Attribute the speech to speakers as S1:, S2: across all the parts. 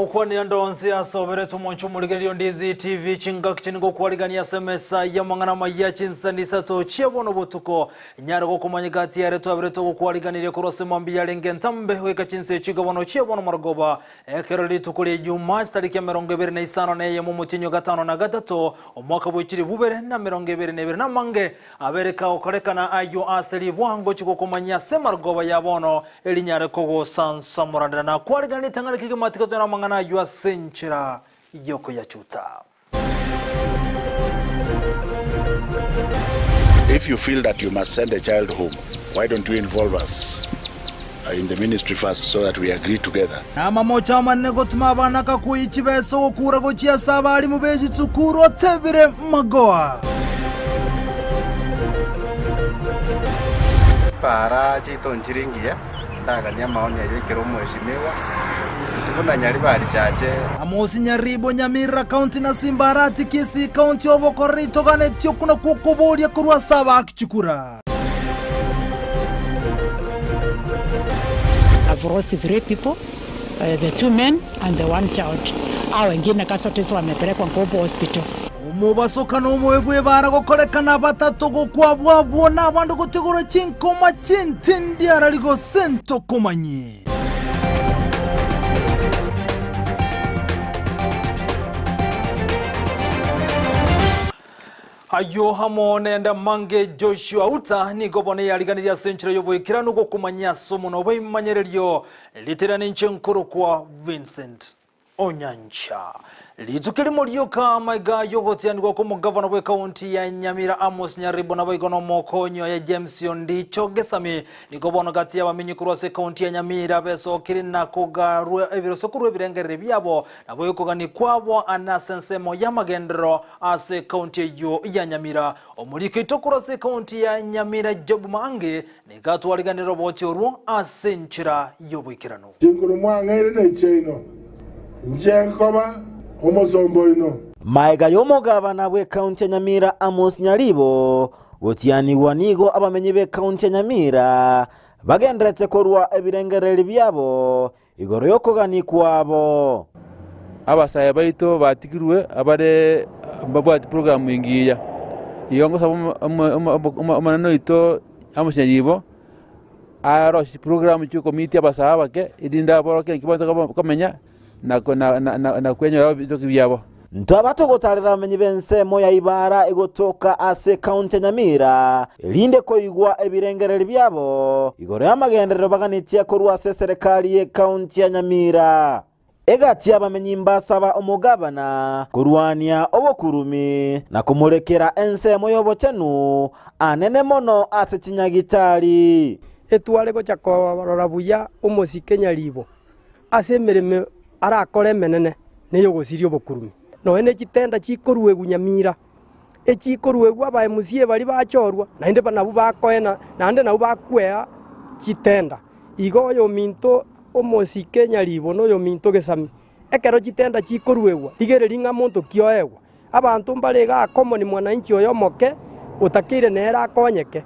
S1: Nagokwanire ande onsi ase oberete omonche omorigereria o Ndizi TV chingaki chinde ngokwarigania ase emesa y'amang'ana amaya chinsani isato chia bono botuko. Nyare gokomanya gati yare twaberete ogokwariganiria korwa ase mambia yarenge entambe goika chinsa echi bono chia bono marogoba. Ekero rituko ria Ijumaa chitariki 25 na eyemo omotienyi o gatano na gatato omwaka bwe chilifu bibere na 22 namange abere kagokorekana ayio ase ribwango chigokomanyia ase marogoba ya bono erinyare kogosansamorandera na kwarigana ritang'ani kegima tigatonyora amang'ana ayio ase enchera y'okoyachuta.
S2: If you feel that you must send a child home, why don't you involve us in the ministry first so that we agree together?
S1: Namamocho amanene gotuma abana kakuyi chibesa ogokura gochia ase abalimu be chisukuru otebire Magoha.
S3: Chipara chiaito nchire ingiya, ndaganie amaoni ayio ekero omweshimiwa, intwe buna Nyaribari Chache.
S1: Amosi Nyaribo, Nyamira County na Simbarati Kisii County obokoreri toganetie okwo nakwo okoboria korwa ase abaaki chikura.
S4: I've lost three people, the two men and the one child. Hao wengine casualties wamepelekwa Nkubu Hospital.
S1: Omobasokano omobe bw'ebaara gokorekana batato gokwabwa abwo nabande gotegorwa chinkoma chintindiarari gose ntokomanyie. Ayio amo nende amange Joshua Uta nigo bono yariganirie ase enchera y'oboikeranu gokomanyia ase omonwa bw'ebimanyererio ritera ninche nkorokwa Vincent Onyancha. Rituko erimo rioka amaiga y'ogotianigwa kw'omogavana bw'ekaunti ya Nyamira Amos Nyaribo naboigo nomokonyi oye James Ondicho Gesami nigo bono gati y'abamenyi korwa ase ekaunti ya Nyamira besokire na kogarwa ebiroso korwa ebirengererio biabo naboigo kogania kwabo ane ase ensemo y'amagenderero ase ekaunti eyio ya Nyamira. Omoriki oito korwa ase ekaunti ya Nyamira Job Maangi nigo atwariganire obochie orwo ase enchera y'oboikeranu.
S5: Chinkuru mwang'eire nechiaino, inche nkoba omosomba oino.
S6: Maega y'omogabana bw'ekaunti ya Nyamira Amos Nyaribo gotianigwa nigo abamenyi b'ekaunti ya Nyamira bagendererete korua ebirengererio biabo igoro y'okogania kwabo.
S7: Abasae baito batigirwe abare mbabwati programu engiya. Igo ngosaba Omonene oito Amos Nyaribo arosie chiprogramu chiokomitia abasae abake erinde aborokie naki bagotaka komenya na kwenyora ebitoki biabo.
S6: Ntwaba togotarera abamenyi b'ensemo ya Ibara egotoka ase ekaunti ya Nyamira, erinde koigwa ebirengererio biabo igoro y'amagenderero baganetie korwa ase eserekari y'ekaunti ya Nyamira. Egati y'abamenyi mbasaba omogabana korwania obokurumi na komorekera ensemo y'obochenu anene mono ase chinyagitari.
S8: Etware gocha korora buya omosike nyaribo Ase emeremo arakore emenene ney'ogosiria obokurumi. Nonya ne chitenda chikoruegwa nyamira, echikoruegwa abaemusie baria bachorwa, naende nabwo bakoena, naende nabwo bakwea chitenda. Igo oyominto omosike nyaribo na oyominto gesami, ekero chitenda chikoruegwa, rigereria ng'a monto ki oegwa. Abanto mbare iga akomoni mwananchi oyo omoke, otakeire nere akonyeke.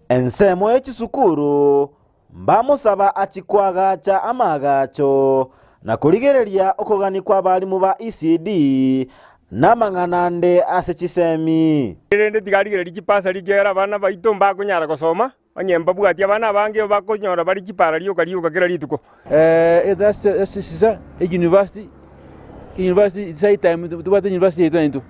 S6: Ensemo ye chisukuru Mbamosaba achie koagacha amaagacho, na korigereria okogania kw'abalimu ba ECD, na amang'ana ande ase chisemi.
S9: Erinde tigarigereria chipasari ekiagera abana baito mbakonyara gosoma, onye mbabwati abana abange bakonyora bare chipara rioka rioka kera rituko.
S7: Esisa university university it's high time tobwate university yaito naintwe.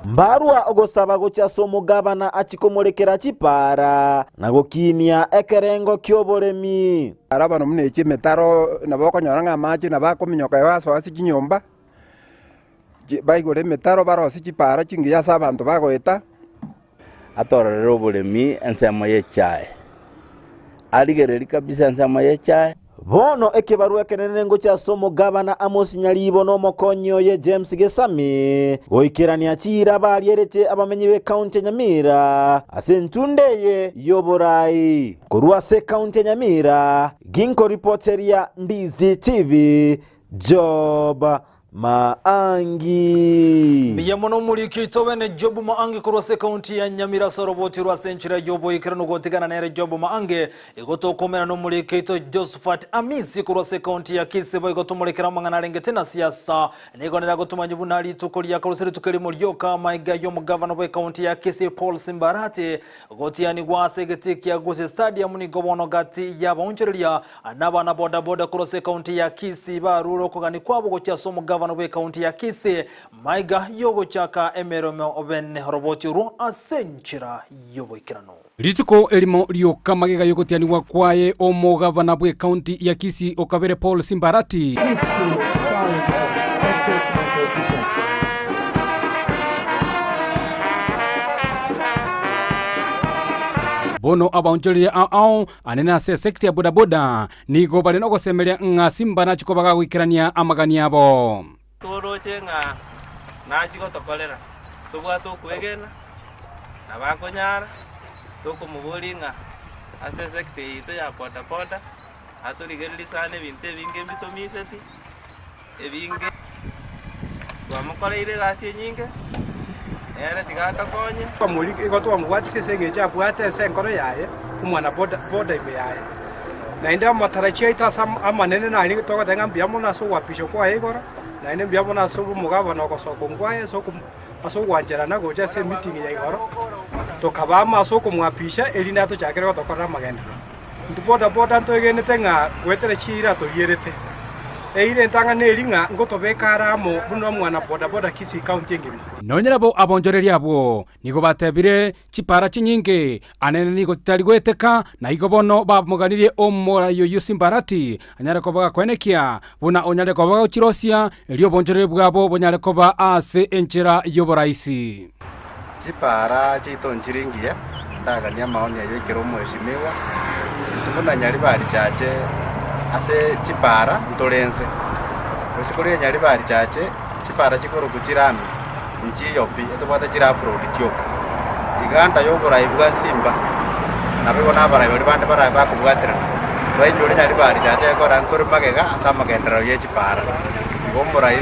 S6: Mbarua ogosaba gochia ase omogabana achie komorekera chipaara, na gokinia ekerengo ki'oboremi.
S3: Ara bono buna echi emetaro nabo okonyora ng'a amache nabo akominyoka igo asoa ase chinyomba, baigore emetaro barosie chipaara chingiya ase abanto bagoeta.
S10: Atororere oboremi ensemo y'echae, arigererie kabisa ensemo y'echae.
S6: Bono ekebarua ekenene ngochia ase omogabana Amos Nyaribo na omokonyi oye James Gesami goikerania chiira barierete abamenyi b'ekaunti ya Nyamira ase entunda eye y'oborai. Korwa ase ekaunti ya Nyamira, ginkoripoteria Ndizi TV, Job. Maangi.
S1: Mbuya mono omoriki oito bene Job Maangi korwa ase ekaunti ya Nyamira ase oroboti rwa ase enchera y'oboikeranu gotigana nere Job Maangi igo tokoumera nomoriki oito Josephat Amisi korwa ase ekaunti ya Kisii boigo tomorekere amang'ana arengete na siasa nigo nere agotomanyia buna rituko ria korwa ase rituko erimo rioka amaiga y'omogavana bw'ekaunti ya Kisii Paul Simbarati gotianigwa ase egetii kia Gusii Stadium nigo bono gati y'abaonchoreria Nabana bodaboda korwa ase ekaunti ya Kisii barure okogania kwabo gochia ase omogavana bw'ekaunti ya Kisii maiga y'ogochaka emeremo bene oroboti orwo ase enchera y'oboikeranu.
S11: Rituko erimo rioka magega y'ogotianigwa kwaye omogavana bw'ekaunti ya Kisii okabere Paul Simbarati, Bono abaonchoreria ao ao Anene ase esekti ya bodaboda nigo bare nogosemeria ng'a Simba nachie koba gagoikerania amagani abo.
S12: Toroche ng'a nachie gotokorera, tobwate okwegena, nabo akonyara, tokomoboria ng'a ase esekta eye yaito ya bodaboda, atorigererie sana ebinto ebinge mbitomiseti, ebinge twamokoreire egasi enyinge, nere tiga atokonye.
S13: Igo twamobwatisia ase engencho abwate ase enkoro yaye omwana boda boda ime yaye. Naende amatarajio aito ase amanene naria togoteba ng'a mbuya mono ase ogoapishwa kwaye igoro, naende mbuya mono ase omogabana ogosoka kwaye ase ase ogwancherana gocha ase emeeting ya igoro, tokaba amo ase okomwapisha erinde atochakere gotokorera amagenderero. Intwe boda boda ntwegenete ng'a goetera chiira torierete. Eira entang'ani neri ng'a ngotobeka are amo buna omwana boda boda Kisii County engima.
S11: Nonya nabo abonchoreria abwo nigo batebire, Chipara chinyinge anene nigo chitari goeteka, na igo bono bamoganirie omorai oyio Simbarati anyare koba gakoenekia buna onyare koba gochirosia, erio obonchoreria bwabo bonyare koba ase enchera y'oboraisi.
S14: Chipara chiaito nchire ingiya, ndaganie amaoni ayio ekero omweshimiwa, intwe buna Nyaribari Chache ase chipara ntore inse. Gose kore Nyaribari Chache, chipara chikorokwa chirami nchiyo pi, etobwate chire half road chioka. Iganda yoborai bwa Simba, nabo igo na abarai baria bande barabe bakobwaterana, twainyore Nyaribari Chache ekora ntore magega ase amagenderero ye chipara. Igo omorai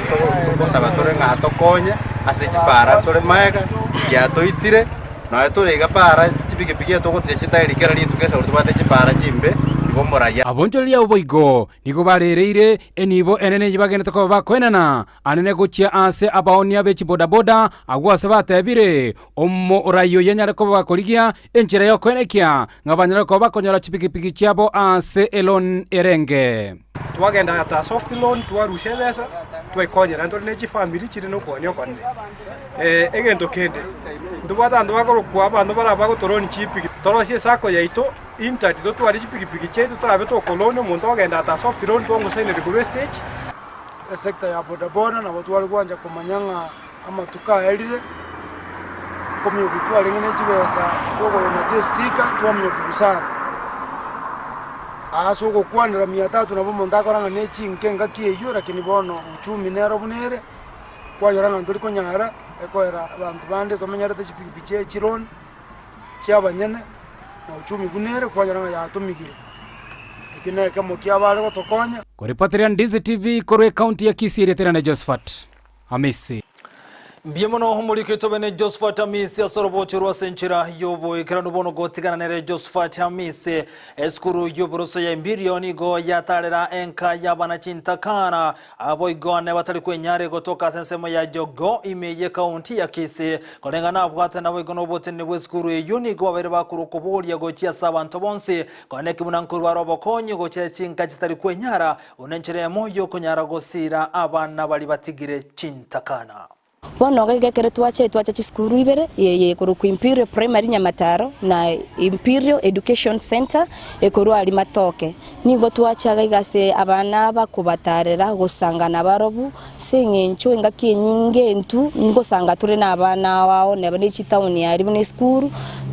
S14: togosaba tore ng'a atokonye ase chipara tore magega chiatoitire, nonya tore iga para chipikipiki etogoticha chitairi kera rituko esauri tobwate chipara chimbe, igo omorai.
S11: Abonchoreria abo boigo nigo barereire enibo enene eyio bagenderete koba bakoenana anene gochia aase abaonia be chibodaboda, agwo ase batebire, Omorai oyo anyare koba bakorigia enchera y'okoenekia ng'a banyare koba bakonyora chipikipiki chiabo aase eloan erenge.
S13: Twagenda ata soft loan twarusia ebesa twaikonyera ntore ne chifamiri chire na okoonia okonene. Egento kende, ntobwate abanto bakorokwa abanto bara bagotoroni chipikipiki, torosie esacco yaito intadi totware chipikipiki chiaito torabe tokoloni omonto ogenda ata soft loan twamosaineri korwa estage.
S5: Esector ya bodaboda nabo tware gwancha komanya ng'a amatuko aerire, okomioki kwarenge ne chibesa chiokoyena chiestika twamioki busara. Ase ogokwanera mia tatu nabo omonto akora ng'a ne chinke engaki eywo lakini bono uchumi nero buna ere, kwanyora ng'a ntori konyara ekoera abanto bande tomenyerete chipikipiki chia echironi, chia abanyene, na uchumi buna ere kwanyora ng'a yatomigire. Eki nekemo kiabare gotokonya.
S11: Koripoteria Ndizi TV korwa ekaunti ya Kisii erietera na Josephat Amisi.
S1: Mbuya mono omoriki tobe ne Josephat Amisi ase orobocho rwa ase enchera y'oboikeranu bono gotigana nere Josephat Amisi. Esukuru y'oboroso ya Embirio nigo yatarera enka y'abana chintakana aboigo ane batari kwenyare gotoka ase ensemo ya Jogoo ime y'ekaunti ya Kisii. Koreng'ana abwate naboigo n'oboteneni bw'esukuru eyio nigo babeire bakorwa okoboria gochia ase abanto bonsi Kwaneki buna nkorwara obokonyi gochia chinka chitari kwenyara, buna enchera eyemo y'okonyara gosiira abana baria batigire chintakana.
S15: Bono iga ekero twacha twacha chisukuru ibere, eye ekorokwa Imperial Primary Nyamataro na Imperial Education Centre ekorwa aria Matoke. Nigo twacha iga ase abana aba kobatarera gosanga nabarobwo ase eng'encho engaki enyinge intwe ngosanga tore na abana ao ao neba ne chitaoni aria buna esukuru,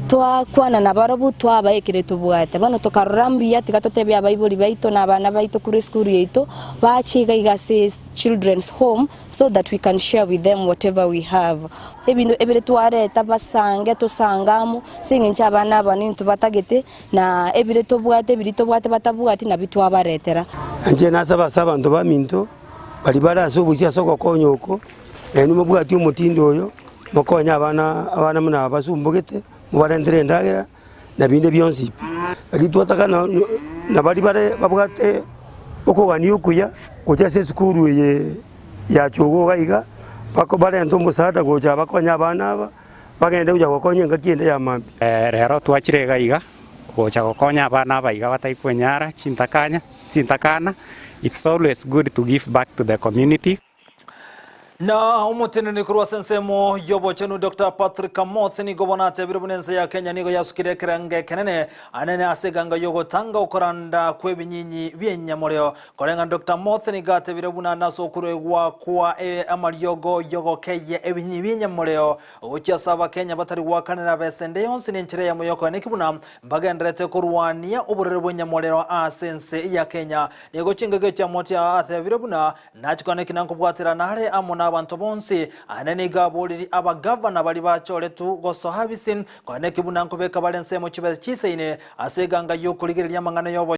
S15: twakwana nabarobwo twabaa ekere tobwate. Bono tokarora mbuya tiga totebie abaibori baito na abana baito korwa esukuru yaito bache iga iga ase children's home so that we can share with them whatever we have. Ebinto ebire twareta basange tosange amo ase eng'encho abana aba nintwe batagete na ebire tobwate ebiria tobwate batabwati nabio twabaretera.
S16: Inche nasaba ase abanto baminto. Baria bare ase obosie ase ogokonya oko, nainwe mobwatie omotindo oyo, mokonye abana abana buna aba basumbogete, mobarentere endagera, na binde bionsi pi. Lakini twataka na na baria bare babwate okogania okuya gocha ase esukuru eye ya Chogo iga iga, bako barente omosaada gocha bakonye abana aba, bagende gocha gokonya engaki ende ya mambia.
S17: Rero twachire iga iga gocha gokonya abana aba iga batari kwenyara chintakanya chintakana, it's always good to give back to the community.
S1: Na omoteneneri korwa ase ensemo y'obochenu Doctor Patrick Amoth nigo bono atebire buna ense ya Kenya nigo yasukire ekerengo ekenene anene ase eganga y'ogotanga okoranda kw'ebinyinyi bi'enyamoreo. Koreng'ana Doctor Amoth nigo atebire buna nase okoruegwa kwa amariogo y'ogokeyia ebinyinyi bi'enyamoreo gochia ase abakenya batari goakanera besa ende yonsi nenchera eyemo y'okoeneki buna mbagendererete korwania oborere bw'enyamorero ase ense ya Kenya. Nigo chingaki chia Amoth atebire buna Nachikwana ekina nkobwaterana are amo nabanto bonsi, aye nigo aboriri abagavana baria bachoretwe gosoa bisi, konya neki buna nkobeka bare ensemo chibesa chisaine ase eganga y'okorigereria amang'ana y'obo.